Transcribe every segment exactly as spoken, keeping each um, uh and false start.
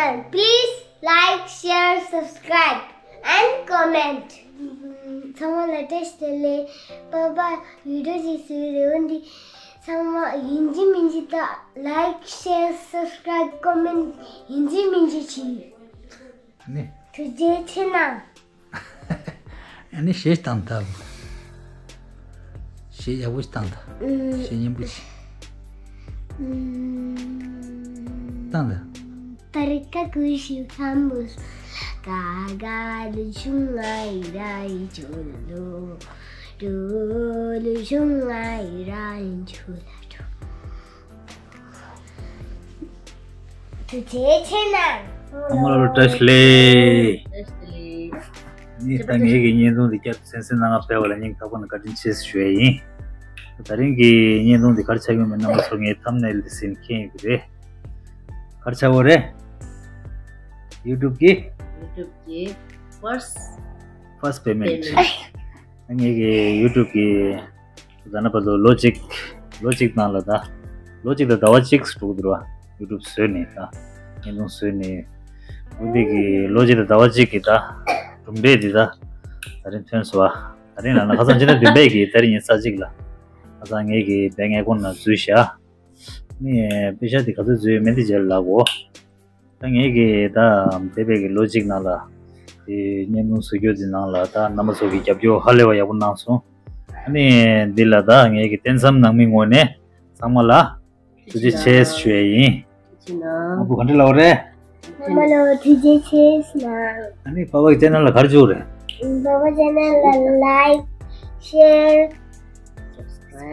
Please like, share, subscribe and comment. ཚང་མ་ལ་བཀྲ་ཤིས་བདེ་ལེགས། པ་པ་བི་ཌི་ཡོ་ཅིག་བཟོས་རེད། འོན་ཏེ་ཚང་མ་ཡིན་གཅིག་མིན་གཅིག་ད་like, share, subscribe, comment ཡིན་གཅིག་མིན་གཅིག་བྱེད། ནི། ཐུགས་རྗེ་ཆེ་གནང་། ཨ་ནི་གཞས་བཏང་ད། གཞས་ཡག་པོ་ཞིག་བཏང་ད། ཨུམ། གཞས་སྙན་པོ་ཞིག་ཨུམ། བཏང་ད། ད་རེས་ཀ་ཀུ་ཤི་ཁམ་བུ་ཀ་ག་ལུ་ཆུང་ང་ཡི་ར་ཡི་ཆུ་ལུ་ཏུ་ལུ་ཆུང་ང་ཡི་ར་ཡི་ཆུ་ལ་ཏུ། ཐུགས་རྗེ་ཆེ་གནང་། ཚང་མ་ལ་བཀྲ་ཤིས་བདེ་ལེགས། བཀྲ་ཤིས་བདེ་ལེགས། ནི་ད་ངེད་ཀྱི་བརྙན་ཐུང་འདི་བསྐྱར་དུ་གསན་གཟིགས་གནང་ག་ཕེབས་པ་ལ་སྙིང་ཐག་པ་ནས་བཀའ་དྲིན་ཆེ་ཞུ་ཡ་ཡིན། ད་རིང་གི་བརྙན་ཐུང་འདི་ག་རེ་ཆགས་ཀྱི་ཡོད་མེད་རྣམ་པ་ཚོ་ངའི་ཐམ་ནེལ་འདི་གཟིགས་ནས་མཁྱེན་ཡོད་ཀྱི་རེད། ག་རེ་ཆགས་ཡོད་རེད། ཡུ་ཊུབ་ཀྱི། ཡུ་ཊུབ་ཀྱི་first first payment payment། ད་ངེད་ཀྱི་ཡུ་ཊུབ་ཀྱི་ད་ནི་བར་དུ་ལོ་གཅིག་ལོ་གཅིག་ནང་ལ་ད་ལོ་གཅིག་དང་ཟླ་བ་གཅིག་འགྲོ་གི་འདུག་ར། ཡུ་ཊུབ་བཟོས་ནས་ད་བརྙན་ཐུང་བཟོས་ནས། འོ་འདི་གི་ལོ་གཅིག་དང་ཟླ་བ་གཅིག་གི་ད་གྲུབ་འབྲས་འདི་ད་ད་རིང་ཐོན་སོང་བ། ད་རིང་ལ་ན་ཁ་སང་ཕྱི་ཟླ་བདུན་པའི་གི་ད་རིང་ཉི་ཤུ་རྩ་གཅིག་ལ་ཁ་སང་ངེད་ཀྱི་བེང་ཨེ་ཀོན་ནང་འཛུལ་བཞག་ནི་པེ་ཤ་དེ་ག་ཚོད་འཛུལ་ཡོད་མེད་དེ་རྗེས་ལ་ལབ་གོ། ད་ངེད་ཀྱི་ད་འདས་པའི་གི་ལོ་གཅིག་ནང་ལ་དེ་བརྙན་ཐུང་བཟོ་རྒྱུ་དེ་ནང་ལ་ད་རྣམ་པ་ཚོ་གི་རྒྱབ་སྐྱོར་ཧ་ལས་པ་ཡག་པོ་གནང་སོང་། ཨ་ནི་འདི་ལ་ད་ངེད་ཀྱི་རྟེན་མཚམས་ནང་མི་ངོས་ནས་ཚང་མ་ལ་ཐུགས་རྗེ་ཆེ་ཞུ་ཡ་ཡིན། ཐུགས་རྗེ་གནང་། ཨ་བུ་ག་འདྲ་ལབ་པ་རེད། ཨ་མ་ལོ་ཐུགས་རྗེ་ཆེ་གནང་། ཨ་ནི་པ་པ་གི་ཅེ་ནལ་ལ་ག་རེ་བྱུག་རེད། པ་པ་ཅེ་ནལ་ལ་like, share,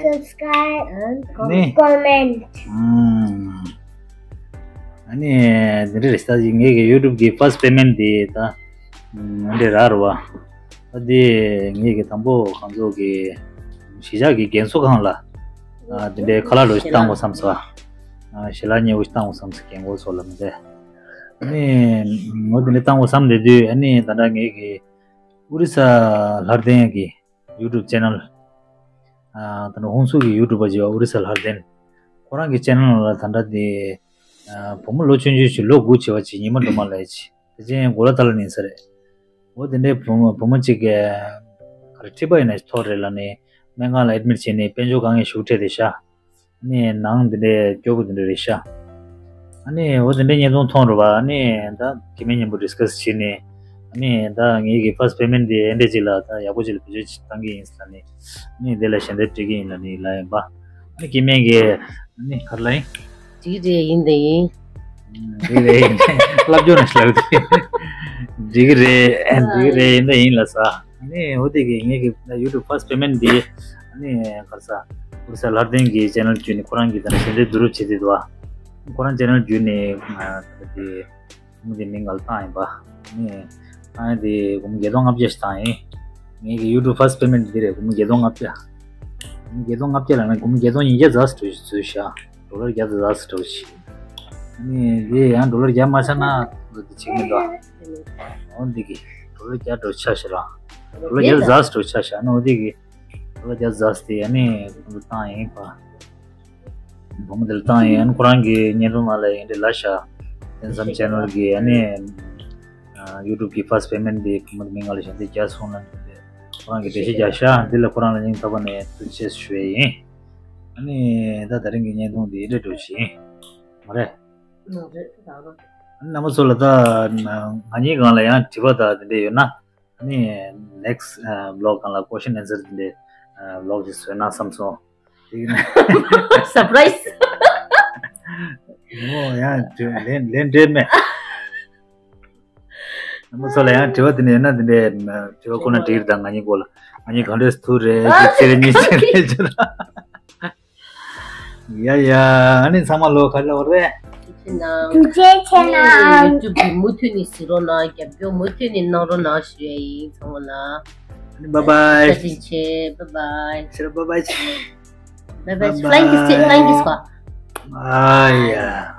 subscribe, ནི་comment. ཨུམ། ཨ་ནི་འདི་འདྲ་རེད། ད་ངེད་ཀྱི་ཡུ་ཊུབ་ཀྱི་first payment དེ་ད་ཨུམ་འདི་འདྲ་རག་རེད་བ། ད་དེ་ངེད་ཀྱི་དང་པོ་གང་ཚོགས་ཀྱི་གཞིས་ཆགས་ཀྱི་རྒན་གསོ་ཁང་ལ་ཨ་དེ་འདྲའི་ཁ་ལག་རོ་ཞིག་བཏང་དགོས་བསམ་སོང་། ཨ་ཞལ་ལག་མཉེས་པོ་ཞིག་བཏང་དགོས་བསམ་སོང་། རྒན་གོག་ཚོ་ལ་མི་འདྲ། ཨ་ནི་ངོ་དེ་འདྲ་བཏང་དགོས་བསམ་བསྡད་དུས་ཨ་ནི་ད་ལྟ་ངེད་ཀྱི་ཨོ་རི་ས་ལྷ་ལྡན་གྱི་ཡུ་ཊུབ་ཅེ་ནལ། ཨ་ད་ནི་ཧུན་སུར་གྱི་ཡུ་ཊུབ་པ་ཅིག་ཡོད་ཨོ་རི་ས་ལྷ་ལྡན། ཁོ་རང་གི་ཅེ་ནལ་ལ་ད་ལྟ་དེ་ཨ་བུ་མོ་ལོ་ཆུང་ཆུང་ཞིག་ལོ་དགུ་བྱས་པ་ཅིག་ཉི་མ་སྒྲོལ་མ་ལབ་ཡ་ཅིག་དེ་ཅན་གོ་ལ་ཐ་ལ་ནི་ས་རེད། འོ་དེ་འདྲའི་བུ་མོ་བུ་མོ་གཅིག་གིས་ག་རེ་མཁྲིས་པ་ཡིན་ན་ཐོག་རེད་ལབ་ནས་སྨན་ཁང་ལ་ཨེ་ཌི་མིཊ་བྱས་ནས་དཔལ་འབྱོར་དཀའ་ངལ་ཞེ་པོ་འཕྲད་དེ་ཤག་ནས་ནང་དེ་འདྲའི་སྐྱོ་པོ་དེ་འདྲ་རེད་ཤག་ཨ་ནི་འོ་དེ་འདྲའི་བརྙན་ཐུང་མཐོང་རུ་བ་ཨ་ནི་ད་སྐྱེ་དམན་མཉམ་པོ་ཌི་སི་ཀ་སི་བྱས་ནས་ཨ་ནི་ད་ངེད་ཀྱི་ཕར་སི་པེ་མེན་ཊི་དེ་ཨེ་འདྲ་ཅིག་ལ་ད་ཡག་པོ་ཅིག་ལ་བེད་སྤྱོད་ཅིག་བཏང་གི་ཡིན་ཟེར་ནས་ཨ་ནི་དེ་ལ་ཞལ་འདེབས་སྤྲད་ཀྱི་ཡིན་ལབ་ནས་ལབ་ཡིན་པ། ཨ་ནི་སྐྱེ་དམན་གྱི་ཨ་ནི་ག་རེ་ལབ་ཡིན། འགྲིག་རེད་ཡིན་དེ་ཡིན། འགྲིག་རེད་ཡིན། ལབ་རྒྱུ་ན་ལབ་དེ། འགྲིག་རེད་འགྲིག་རེད་ཡིན་དེ་ཡིན་ལ་ས། ཨ་ནི་འོ་དེ་གི་ངེད་ཀྱི་ཡུ་ཊུབ་ཕར་སི་པེ་མེན་ཊི་འདི་ཨ་ནི་ག་རེ་ཟ་ཨོ་རི་ས་ལྷ་ལྡན་གྱི་ཅེ་ནལ་བརྒྱུད་ནས་ཁོ་རང་གིས་ད་ནི་ཞལ་འདེབས་བསྡུ་རུབ་བྱེད་དེ་འདུག་ཨ་ཁོ་རང་ཅེ་ནལ་བརྒྱུད་ནས་ང་དེ་སྒོར་མོ་དེ་མི་འགའ་ལ་བཏང་ཡིན་པ། ཨ་ནི་བཏང་ཡ་དེ་སྒོར་མོ་བརྒྱད་སྟོང་ལྔ་བརྒྱ་ཞིག་བཏང་ཡིན། ངེད་ཀྱི་ཡུ་ཊུབ་ཕར་སི་པེ་མེན་ཊི་འདི་རེད། སྒོར་མོ་བརྒྱད་སྟོང་ལྔ་བརྒྱ། སྒོར་མོ་བརྒྱད་སྟོང་ལྔ་བརྒྱ་ལབ་ན་སྒོར་མོ་བརྒྱད་སྟོང་ཉིས་བརྒྱ་ཙམ་ཞིག་འགྲོ་ཞིག་འགྲོ་ཞིག་ཤག་ཌོ་ལར་བརྒྱ་ཙམ་ཞིག་འགྲོ་ཞིག་ཨ་ནི་འདི་ཡང་ཌོ་ལར་བརྒྱ་མ་ཆག་ན་འདི་ཆེ་གི་མི་འདུག་འོ་འདི་གི་ཌོ་ལར་བརྒྱ་འགྲོ་ཆག་ཤག་ར། ཌོ་ལར་བརྒྱ་ཙམ་འགྲོ་ཆག་ཤག་ཨ་ནི་འོ་འདི་གི་ཌོ་ལར་བརྒྱ་ཙམ་དེ་ཨ་ནི་འདི་བཏང་ཡིན་པ། བུ་མོ་དེ་ལ་བཏང་ཡིན། ཨ་ནི་ཁོ་རང་གི་བརྙན་ཐུང་ནང་ལ་ཡིན་དེ་ལབ་ཤག་རྟེན་མཚམས་ཅེ་ནལ་གི་ཨ་ནི་ཡུ་ཊུབ་གི་ཕར་སི་པེ་མེན་ཊི་དེ་བུ་མོ་དེ་མི་ང་ལ་ཞལ་འདེབས་བརྒྱབ་སོང་ལབ་འདུག་ཁོ་རང་གིས་འགྲེལ་བཤད་རྒྱག་ཤག་འདི་ལ་ཁོ་རང་ལ་སྙིང་ཐག་པ་ནས་ཐུགས་རྗེ་ཆེ་ཞུ་ཡས་ཡིན། ཨ་ནི་ད་ད་རིང་གི་བརྙན་ཐུང་འདི་འདྲ་འགྲོ་བཞིན་མ་རེད། ཨ་ནི་རྣམ་པ་ཚོ་ལ་ད་ང་གཉིས་སྒང་ལ་ཡང་དྲི་བ་དང་དེ་འདྲ་ཡོད་ན། ཨ་ནི་next vlog སྒང་ལ་question answer དེ་འདྲའི་vlog ཞིག་བཟོས་ན་བསམ་སོང་། དེ་ནས་surprise། ཨོ་ཡང་ལན་ལན་འབྲེལ་མེད། རྣམ་པ་ཚོ་ལ་ཡང་དྲི་བ་དེ་འདྲ་ཡོད་ན་དེ་འདྲའི་དྲི་བ་བསྐུར་ན་འགྲིག་རེད། ད་ང་གཉིས་སྐོར་ལ་ང་གཉིས་གང་འདྲས་ཐུག་རེད་ཅིག་ཚེ་རེ་གཉིས་ཚེ་རེ་ཅིག་ཡ་ཡ། ཨ་ནི་ཚང་མ་ལོ་ག་ལོ་རེད། ཐུགས་རྗེ་ཆེ་གནང་། ཡུ་ཊུབ་གི་མུ་མཐུད་ནས་གཟིགས་རོགས་གནང་། རྒྱབ་སྐྱོར་མུ་མཐུད་ནས་གནང་རོགས་གནང་ཞུ་ཡ་ཡིན་ཚང་མ་ལ། ཨ་ནི་bye bye། བཀའ་དྲིན་ཆེ། bye bye། ཕྱིར་bye bye་ཆེ། bye bye། flying kiss། flying kiss་གོ། ཨ་ཡ།